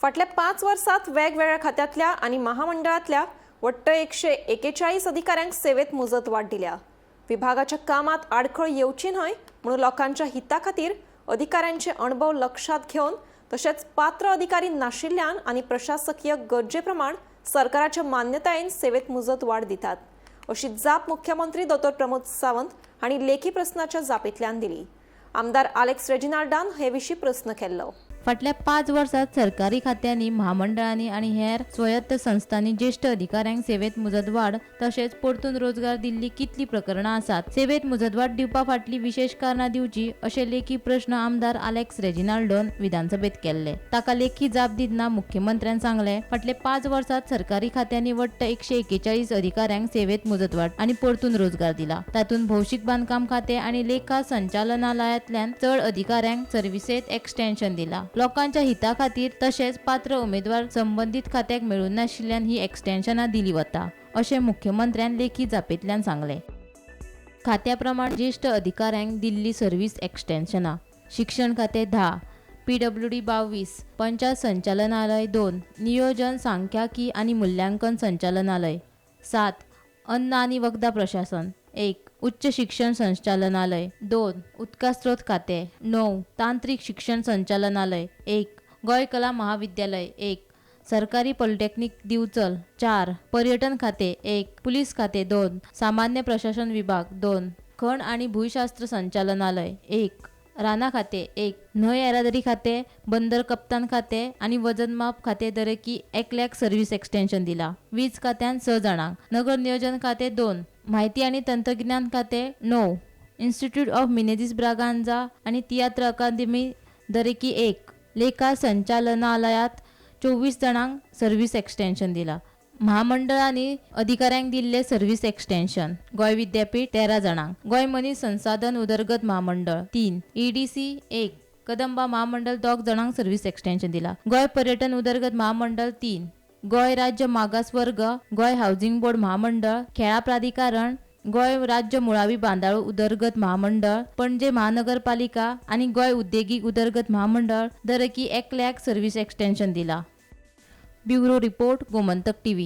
फाटल्या 5 वर्सात वेगवेगळ्या खात्यांतल्या आनी महामंडळांतल्या वट्ट 141 अधिकाऱ्यांक सेवेत मुजत वाड दिल्या. विभागाच्या कामात आडखळ येवची न्हय म्हणून लोकांच्या हिता खातीर अधिकाऱ्यांचे अणभव लक्षात घेवन तशेंच पात्र अधिकारी नाशिल्ल्यान आनी प्रशासकीय गरजे प्रमाण सरकाराच्या मान्यतायेन सेवेत मुजत वाड दितात, अशी जाप मुख्यमंत्री दोतोर प्रमोद सावंत हांणी लेखी प्रस्नाच्या जापेंतल्यान दिली. आमदार आलेक्स रेजिनाल्डान हे विशीं प्रस्न केल्लो. फाटल्या 5 वर्सात सरकारी खात्यांनी, म्हामंडळांनी आनी हेर स्वायत्त संस्थांनी ज्येश्ठ अधिकाऱ्यांक सेवेत मुजतवाड तशेंच परतून रोजगार दिल्ली कितली प्रकरणां आसात? सेवेत मुजतवाड दिवपा फाटली विशेश कारणां दिवची, अशे लेखी प्रश्न आमदार आलेक्स रेजिनाल्डोन विधानसभेत केल्ले. ताका लेखी जाप दितना मुख्यमंत्र्यान सांगलें, फाटले 5 वर्सात सरकारी खात्यांनी वट्ट 141 अधिकाऱ्यांक सेवेत मुजतवाड आनी परतून रोजगार दिला. तातूंत भौशीक बांदकाम खातें आनी लेखा संचालनालयांतल्यान चड अधिकाऱ्यांक सर्विसेत एक्सटेन्शन दिला. लोकांच्या हिता खातीर तशेंच पात्र उमेदवार संबंदीत खात्याक मेळूं नाशिल्ल्यान ही एक्सटेन्शनां दिली वता, अशें मुख्यमंत्र्यान लेखी जापेंतल्यान सांगलें. खात्या प्रमाण ज्येश्ठ अधिकाऱ्यांक दिल्ली सर्वीस एक्सटेन्शनां: शिक्षण खातें 10, पीडब्ल्यूडी 22, पंचायत संचालनालय 2, नियोजन, सांख्यिकी आनी मूल्यांकन संचालनालय 7, अन्न आनी वखदां प्रशासन 1, उच्च शिक्षण संचालनालय 2, उदका स्रोत खातें 9, तांत्रिक शिक्षण संचालनालय 1, गोंय कला महाविद्यालय 1, सरकारी पॉलिटेक्निक दिवचल 4, पर्यटन खाते 1, पुलीस खाते 2, सामान्य प्रशासन विभाग 2, खण आणि भूशास्त्र संचालनालय 1, राना खाते 1, न्हंय येरादारी खाते, बंदर कप्तान खाते आणि वजनमाप खाते दरेकी एकल्याक सर्व्हिस एक्सटेन्शन दिला. वीज खात्यान 6 जाणांक, नगर नियोजन खाते 2, माहिती आणि तंत्रज्ञान खाते 9, इन्स्टिट्यूट ऑफ मिनेझिस ब्रागांझा आणि तियात्र अकादमी दरेकी 1, लेखा संचालनालयात 24 जाणांक सर्व्हिस एक्सटेन्शन दिला. म्हामंडळांनी अधिकाऱ्यांक दिल्ले सर्व्हिस एक्सटेन्शन: गोंय विद्यापीठ 13 जाणांक, गोंय मनीस संसाधन उदरगत म्हामंडळ 3, ईडीसी 1, कदंबा म्हामंडळ 2 जाणांक सर्व्हिस एक्सटेन्शन दिला. गोंय पर्यटन उदरगत म्हामंडळ 3, गोंय राज्य मागास वर्ग, गोंय हावसिंग बोर्ड म्हामंडळ, खेळां प्राधिकरण, गोंय राज्य मुळावी बांदावळ उदरगत म्हामंडळ, पणजे महानगरपालिका आनी गोंय उद्देगीक उदरगत म्हामंडळ दरेकी एकल्याक सर्व्हिस एक्सटेन्शन दिला. Bureau report, Gomantak TV.